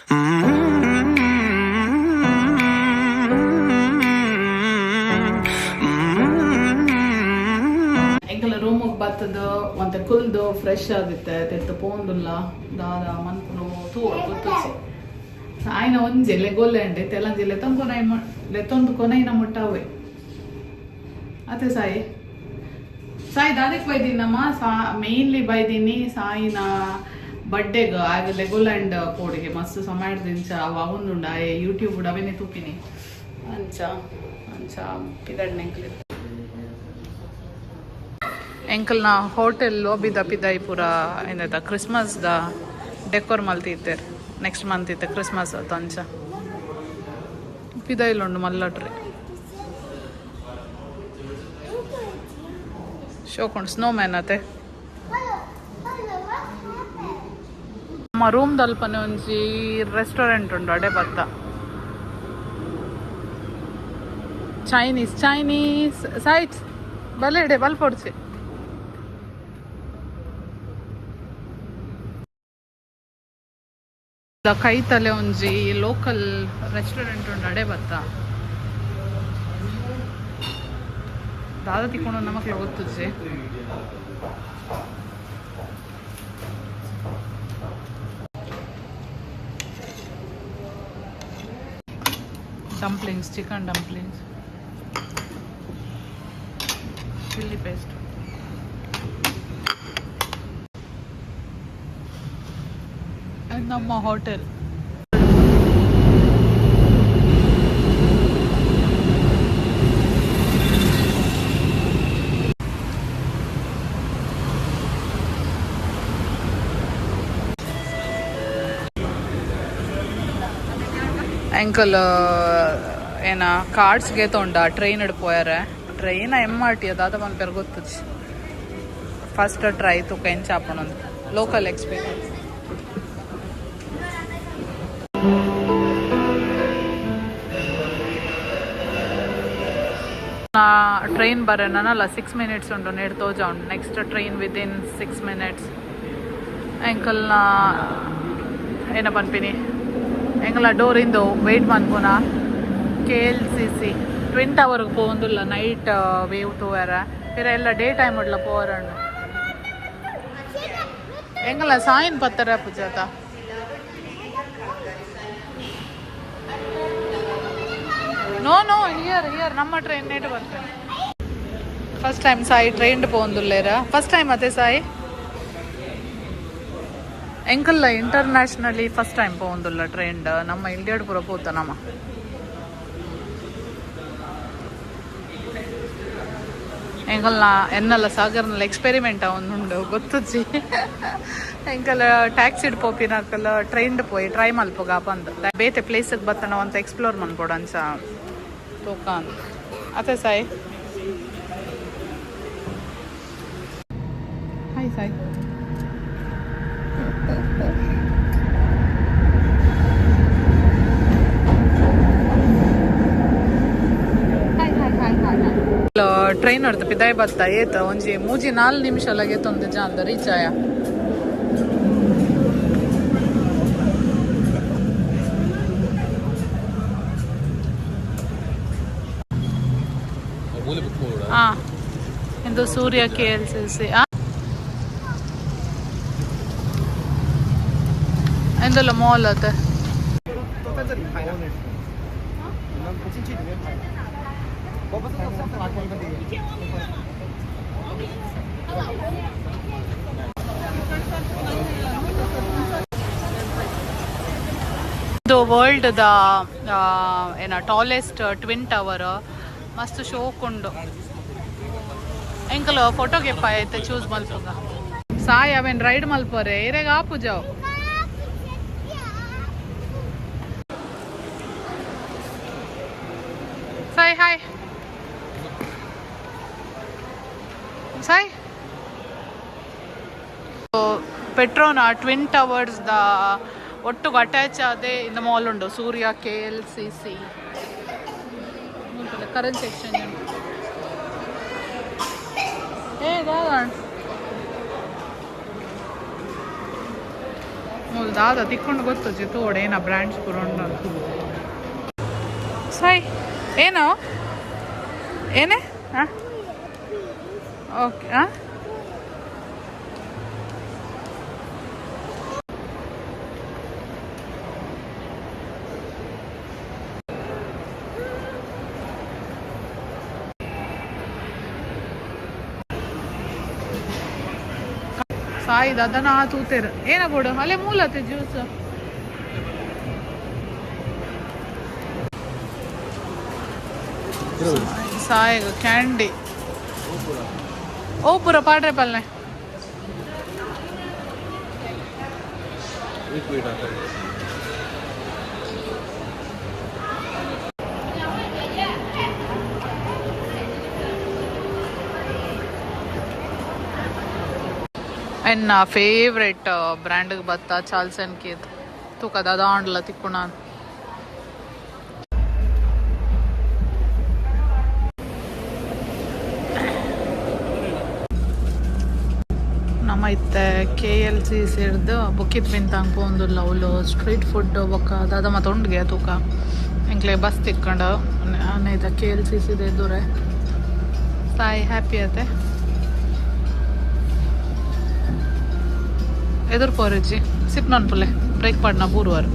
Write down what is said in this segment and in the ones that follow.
ಎಂಕಲ ರೂಮುಗ್ ಬತ್ತದ ಒಂತೆ ಕುಲ್ದು ಫ್ರೆಶ್ ಆದಿತ್ತೆ. ತೆತ್ತು ಪೋಂದುಲ್ಲ, ದಾದ ಮನ್ಪುನು ತೂವೊಡು, ಗೊತ್ತುಜ್ಜಿ. ಆಯ್ನ ಒಂಜಿ ಲೆಗೋಲ್ಯಾಂಡ್ ತೆಲಂಜಿ ಲೆತ್ತೊಂದು ಕೊನೈ, ಲೆತ್ತೊಂದು ಕೊನೈನ ಮುಟ್ಟ ಅವೇ ಅತ್ತೆ. ಸಾಯಿ, ಸಾಯಿ, ದಾದಕ್ಕೆ ಬೈದಿನಮ್ಮ? ಸಾ ಮೇನ್ಲಿ ಬೈದಿನಿ ಸಾಯಿನ ಬರ್ಡೇಗ್ ಆಗ ಲೆಗೋಲ್ಯಾಂಡ್ ಕೋಡಿಗೆ. ಮಸ್ತ್ ಸಮಯ ದಿಂಚ ಅವು ಅವೊಂದುಂಡು. ಆಯೆ ಯೂಟ್ಯೂಬ್ ಅವೇನೆ ತೂಪಿನಿ. ಅಂಚ ಅಂಚ ಪಿದಡ್ನೆ ಎಂಕ್ಲೆ ಎಂಕಲ್ನ ಹೋಟೆಲ್ ಲಾಬಿದ ಪಿದಾಯಿ ಪೂರ ಏನದ ಕ್ರಿಸ್ಮಸ್ the decor ಮಲ್ತಿತ್ತೆರ್. ನೆಕ್ಸ್ಟ್ ಮಂತ್ ಇತ್ತೆ ಕ್ರಿಸ್ಮಸ್ ಅತ್ತ, ಅಂಚ ಪಿದಾಯಿಲುಂಡು ಮಲ್ಲಟ್ರಿ. ಶೋಕುಂಡು ಸ್ನೋ ಮ್ಯಾನ್ ಅತೆ. ನಮ್ಮ ರೂಮ್ ದಲ್ಪನೆ ಒಂಜಿ ರೆಸ್ಟೋರೆಂಟ್ ಉಂಡು. ಅಡೆ ಬತ್ತ ಚೈನೀಸ್ ಚೈನೀಸ್ ಸೈಟ್ಸ್ ಬಲೆ ಬಲ್ಪೊಡ್ಚಿ. ಕೈತಲೆ ಒಂಜಿ ಲೋಕಲ್ ರೆಸ್ಟೋರೆಂಟ್ ಉಂಡು. ಅಡೆ ಬತ್ತ ದಾದ ತಿಕ್ಕೊಂಡು ನಮಕ್ಲ ಗೊತ್ತುಜ್ಜಿ. Dumplings, chicken dumplings, chilli paste. ನಮ್ಮ ಹೋಟೆಲ್. ಎಂಕಲ್ ಏನ ಕಾರ್ಡ್ಸ್ಗೆ ತೊಂಡ train ಪೋಯರೆ. Train M R T ಅದಾದ ಪನ್ಪೆರ್ ಗೊತ್ತುಜ್ಜಿ. ಫಸ್ಟ್ ಟ್ರೈ ತುಕ ಎಂಚ ಆಪುಂಡು, ಲೋಕಲ್ ಎಕ್ಸ್ಪೀರಿಯನ್ಸ್. ಟ್ರೈನ್ ಬರೋಣಲ್ಲ, 6 ಮಿನಿಟ್ಸ್ ಉಂಟು. ನೆಡ್ ತೋಜ ಉಂಟು, next train within 6 minutes. ಎಂಕಲ್ನ ಏನ ಪನ್ಪಿನಿ, ಎಂಕಲ ಡೋರಿಂದು ವೆಯ್ಟ್ ಮನ್ಪುನ. ಕೆಎಲ್ಸಿಸಿ ಟ್ವಿನ್ ಟವರ್ಗೆ ಪೋವೊಂದುಲ್ಲ. ನೈಟ್ ವೇವ್ ತೂವರ ಪಿರ ಎಲ್ಲ ಡೇ ಟೈಮ್ ಉಡ್ಲ ಪೋವರಂಡು. ಎಂಕಲ ಸಾಯಿನ್ ಪತ್ತರ ಪೂಜಾತ. ನೋ ನೋ, here here, ನಮ್ಮ ಟ್ರೈನ್ ನೇಟ್ ಬರ್ತೇನೆ. ಫಸ್ಟ್ ಟೈಮ್ ಸಾಯಿ ಟ್ರೈನ್ ಪೋವೊಂದುಲ್ಲೇರ. ಫಸ್ಟ್ ಟೈಮ್ ಅದೇ ಸಾಯಿ? ಎಂಕಲ್ಲ ಇಂಟರ್ನ್ಯಾಷನಲಿ ಫಸ್ಟ್ ಟೈಮ್ ಪೋವೊಂದುಲ್ಲ ಟ್ರೈನ್. ನಮ್ಮ ಇಂಡಿಯಾಡ್ ಪೂರ ಪೋತ ನಮ್ಮ. ಎಂಕಲ್ನ ಎನ್ನಲ್ಲ ಸಾಗರ್ನಲ್ಲ ಎಕ್ಸ್ಪೆರಿಮೆಂಟ್ ಉಂಡು, ಗೊತ್ತುಜ್ಜಿ. ಎಂಕಲ್ ಟ್ಯಾಕ್ಸಿಡ್ ಪೋಪಿನಕಲ್ ಟ್ರೈನ್ ಪೋಯಿ ಟ್ರೈ ಮಲ್ಪುಗ ಪಂದ್. ಬೇತೆ ಪ್ಲೇಸ್ಗೆ ಬತ್ತನ ಅಂತ ಎಕ್ಸ್ಪ್ಲೋರ್ ಮನ್ಪೊಡು, ಅಂಚ ತೂಕ ಅಂದ್ ಅತ್ತೆ. ಸಾಯಿ, ಹಾಯ್ ಸಾಯಿ. ಟ್ರೈನ್ ಹೊಡ್ತು ಪಿದಾಯ್ ಬತ್ತ. ಏತ ಒಂಜಿ ಮೂಜಿ ನಾಲ್ ನಿಮಿಷ ಲಗೇತೊಂದು ಜಾಂದ ರೀಚ್ ಆಯ. ಹಾ, ಇದು ಸೂರ್ಯ ಕೆಎಲ್ಸಿಸಿ ಎಂದಲ್ಲ ಮಾಲ್ ಅತ್ತೆ. 都在这里拍的。你们不进去里面拍。我不是上次拿过一个电影。 ಇದು ವರ್ಲ್ಡ್ the ಏನ ಟಾಲೆಸ್ಟ್ ಟ್ವಿನ್ ಟವರ್. ಮಸ್ತ್ ಶೋಕ್ ಉಂಡು. ಎಂಕಲ್ ಫೋಟೋ ಗೆಪ್ಪ ಐತೆ, ಚೂಸ್ ಮಲ್ಪುಗ. ಸಾಯಿ ಅವೇನ್ ರೈಡ್ ಮಲ್ಪರೆ ಇರೆಗ್ ಆಪುಜಾವ್. Sai, hi Sai. Petronas twin towers the ಒಟ್ಟುಗು ಅಟ್ಯಾಚ್ ಆದೆ ಇಂದ ಮಾಲ್ ಉಂಡು, ಸೂರ್ಯ ಕೆಎಲ್ಸಿಸಿ. ಕರೆನ್ಸಿ ಎಕ್ಸ್ಚೇಂಜ್ ಉಂಟು. ಏ ದಾದ ಮೂಲು ದಾದ ತಿಕ್ಕೊಂಡು ಗೊತ್ತುಜಿ ತೋಡೆ ಏನ ಬ್ರ್ಯಾಂಡ್ಸ್ ಪೂರ ಉಂಡು. ಸಾಯ್, ಏನು ಏನೇ? ಹಾಂ, ಓಕೆ. ಹಾಂ, ಸಾಯಿ ದದನ ತೂತೇರು ಏನ ಬೋಡು ಅಲ್ಲೇ ಮೂಲತೆ ಜ್ಯೂಸ್. ಸಾಯಿಗ ಕ್ಯಾಂಡಿ ಓ ಪೂರ ಪಾಡ್ರೆ ಪಲ್ಲೆ. ಎನ್ನ ಫೇವ್ರೆಟ್ ಬ್ರ್ಯಾಂಡ್ಗೆ ಬತ್ತ ಚಾರ್ಲ್ಸ್ ಅಂಡ್ ಕೀತ್. ತೂಕ ದಾದಾಂಡ್ಲ ತಿಕ್ಕುಣ. ನಮ್ಮ ಇತ್ತೆ ಕೆ ಎಲ್ ಸಿ ಸಿಡ್ದು ಬುಕ್ಕಿತ್ ಪಿಂತಾಂಗ್ ಪೋಂದುಲ್ಲ. ಅವ್ಲು ಸ್ಟ್ರೀಟ್ ಫುಡ್ ಬೊಕ್ಕ ದಾದ ಮತ್ತ ಉಂಡ್ಗೆ ತೂಕ. ಎಂಕ್ಲೆ ಬಸ್ ತಿಕ್ಕಂಡು ಅನೇತ ಕೆ ಎಲ್ ಸಿ ಸಿದ ಎದುರೆ. ಸಾಯಿ ಹ್ಯಾಪಿ ಅತೆ. ಎದುರು ಪೋರಿಜ್ಜಿ ಸಿಪ್ನೊನ್ ಪುಲ್ಲೆ ಬ್ರೇಕ್ ಪಾಡ್ನ ಬೂರುವಾರು.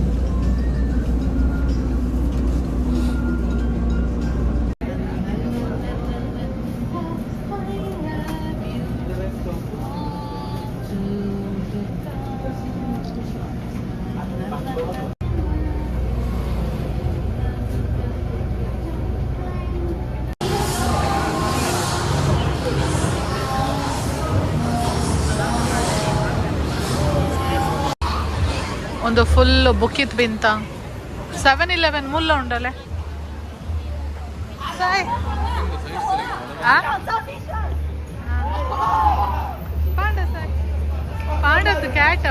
ಒಂದು ಫುಲ್ ಬುಕ್ಕಿತ್ ಬಿಂತ 7-Eleven ಮುಲ್ಲ ಉಂಡಲೆ ಸಾಯ್. ಪಾಂಡ ಸಾಯ್ ಪಾಂಡದ್ದು ಕ್ಯಾಟ್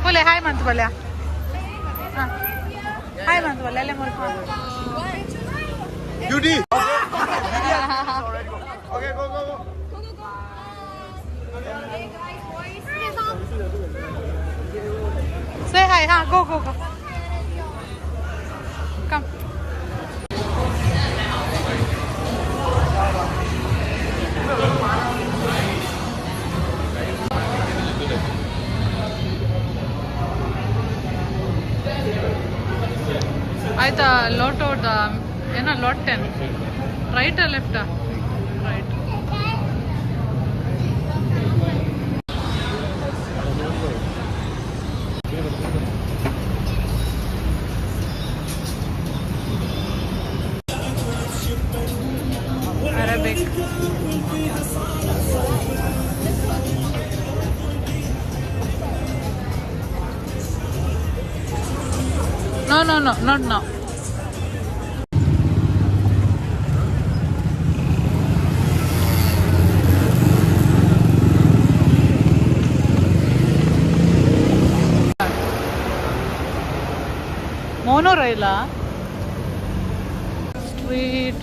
ಪುಲೆ. ಹಾಯ್ ಮಂತ್ ಬಲ್ಯ. ಹಾಯ್ ಮಂತ್ ಬಲ್ಯ ಅಲ್ಲೇ ಮುಲ್ಪ. UD. Okay, go, go, go. Say hi, ha, go, go, go. Come. ಆಯ್ತಾ? ಲೋಟೋದ ಏನೋ ಲಾಟ್ 10. ರೈಟಾ ಲೆಫ್ಟಾ? Right. Arabic. No, not now. Monorail street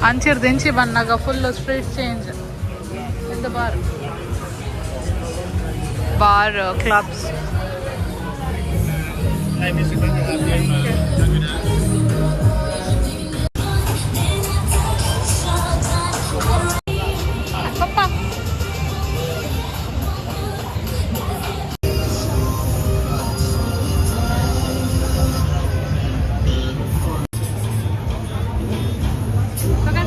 ಅಂಚಿರ್ ದಿಂಚಿ ಬಂದಾಗ full street change in the bar bar clubs. Papa. Okay.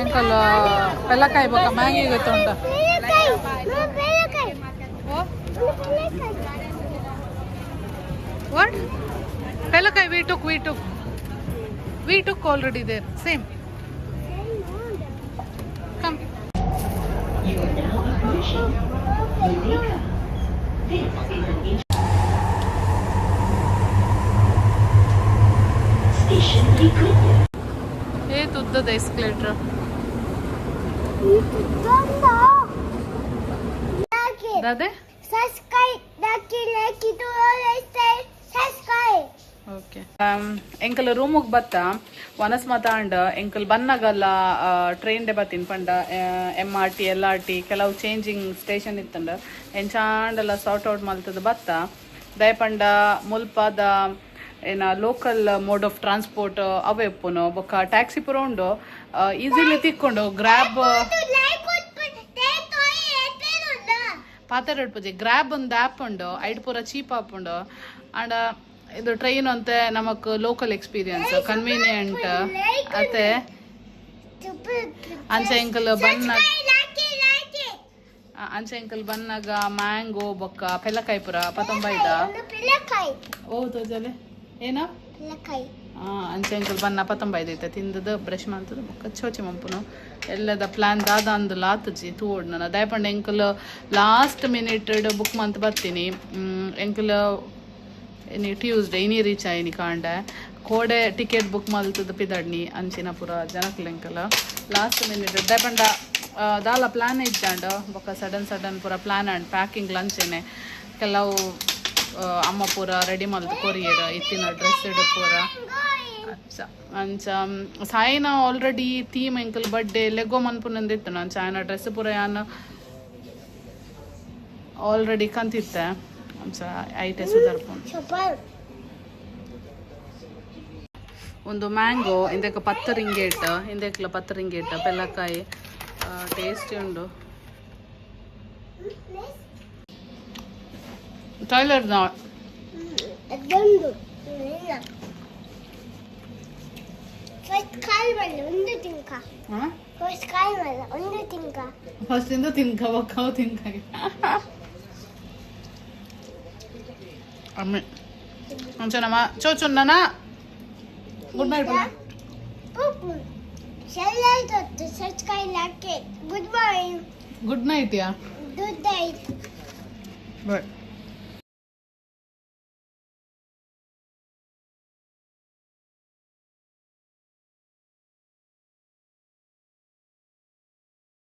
ಎಂಕಲ್ ಪೆಲ್ಲಕಾಯಿ ಬೊಕ್ಕ Maggi ಗೊತ್ತುಂಟ. What? ಪೆಲ್ಲಕಾಯಿ we took already there. Same. Come. You are now Approaching Merdeka. This is an station Begonia. ಏತ್ ಉದ್ದದ escalator. ದಾದೆ? Subscribe, like, like, subscribe. Okay, ಎಂಕಲ್ ರೂಮುಗ್ ಬತ್ತ ವನಸ್ ಮಾತಾಂಡ್. ಎಂಕಲ್ ಬನ್ನಗಲ್ಲ ಟ್ರೈನ್ ಡೆ ಬತ್ತೀನಿ ಪಂಡ M R T, L R T ಕೆಲವು ಚೇಂಜಿಂಗ್ ಸ್ಟೇಷನ್ ಇತ್ತಂಡ. ಎಂಚಾಂಡಲ ಸಾರ್ಟ್ ಔಟ್ ಮಲ್ತದ ಬತ್ತ. ದಯಪಂಡ ಮುಲ್ಪದ ಏನ ಲೋಕಲ್ ಮೋಡ್ ಆಫ್ ಟ್ರಾನ್ಸ್ಪೋರ್ಟ್ ಅವೇ ಉಪ್ಪುನು. ಬೊಕ್ಕ ಟ್ಯಾಕ್ಸಿ ಪೂರ ಉಂಡು, ಈಸಿಲಿ ತಿಕ್ಕೊಂಡು ಗ್ರ್ಯಾಬ್. ಪಾತೆರಡ್ ಪೂಜೆ ಗ್ರ್ಯಾಬ್ ಒಂದು ಆ್ಯಪ್ ಉಂಡು, ಐಟ್ ಪೂರ ಚೀಪ್ ಆಪುಂಡು. ಅಂಡ ಇದು ಟ್ರೈನ್ ಅಂತೆ ನಮಕ್ ಲೋಕಲ್ ಎಕ್ಸ್ಪೀರಿಯನ್ಸ್ ಕನ್ವೀನಿಯಂಟ್ ಅತ್ತೆ. ಅಂಚೆ ಎಂಕಲ್ ಬನ್ನ ಅಂಚೆ ಎಂಕಲ್ ಬನ್ನಗ ಮ್ಯಾಂಗೋ ಬೊಕ್ಕ ಪೆಲ್ಲಕಾಯಿ ಪೂರ ಪತೊಂಬೈದ. ಓ ತೋಜಲೆ ಏನ? ಅಂಚೆ ಎಂಕಲ್ ಬನ್ನ ಪತೊಂಬೈದ ಇತ್ತೆ. ತಿಂದದ ಬ್ರಷ್ ಮಾಡ್ತದ ಬೊಕ್ಕ ಚೋಚಿ ಮಂಪುನು. ಎಲ್ಲದ ಪ್ಲಾನ್ ದಾದ ಅಂದು ಲಾತುಜಿ, ತೂವೊಡು ನನ. ದಯಪಂಡ ಎಂಕಲ್ ಲಾಸ್ಟ್ ಮಿನಿಟ್ ಬುಕ್ ಮಂತ್ ಬರ್ತೀನಿ. ಎಂಕಲ್ ಇನಿ ಟ್ಯೂಸ್ಡೇ, ಇನಿ ರೀಚ್ ಆಯಿನಿ ಕಾಂಡೆ. ಕೋಡೆ ಟಿಕೆಟ್ ಬುಕ್ ಮಲ್ತದ ಪಿದಡ್ನಿ. ಅಂಚಿನ ಪೂರ ಜನಕ್ಲೆ ಎಂಕಲ್ ಲಾಸ್ಟ್ ಮಿನಿಟ್. ದಯಪಂಡ ದಾಲ ಪ್ಲಾನ್ ಇಜ್ಜಾಂಡ. ಬೊಕ್ಕ ಸಡನ್ ಸಡನ್ ಪೂರ ಪ್ಲಾನ್ ಅಂಡ್ ಪ್ಯಾಕಿಂಗ್ ಲಂಚೇನೆ. ಕೆಲವು ಅಮ್ಮ ಪೂರ ರೆಡಿ ಮಲ್ತು ಕೊರಿಯರ್ ಇತ್ತಿನ ಡ್ರೆಸ್ ಪೂರ. ಅಂಚ ಅಂಚ ಸಾಯಿನ ಆಲ್ರೆಡಿ ಥೀಮ್ ಎಂಕಲ್ ಬರ್ಡೇ ಲೆಗೋ ಮನ್ಪುನಂದಿತ್ತು. ಅಂಚ ಆಯನ ಡ್ರೆಸ್ ಪೂರ ಯಾನ್ ಆಲ್ರೆಡಿ ಕಂತಿತ್ತೆ. ಅಂಚ ಐಟೆ ಸುಧಾರ್ಪುಂಡು. ಒಂದು ಮ್ಯಾಂಗೋ ಇಂದಕ್ಕೆ 10 ರಿಂಗೇಟ್, ಇಂದೆಕ್ಲ 10 ರಿಂಗೇಟ್. ಪೆಲ್ಲಕಾಯಿ ಟೇಸ್ಟಿ ಉಂಡು. ಟಾಯ್ಲೆಟ್ ಅದೊಂದು ಇಲ್ಲ. ಫಸ್ಟ್ ಕಾಲ್ ಬಲ್ಲ ಒಂದು ತಿಂಕ. ಫಸ್ಟ್ ಕಾಲ್ ಬಲ್ಲ ಒಂದು ತಿಂಕ. ಫಸ್ಟ್ ಇಂದ ತಿನ್ಕ ಬಕ್ಕಾವು ತಿನ್ಕ. ಅಮ್ಮೆ ಅಂಚ ನಮ್ಮ ಚೋಚುನ್ನನ good night. Subscribe, like, good morning. Good night yeah. Good night. Bye.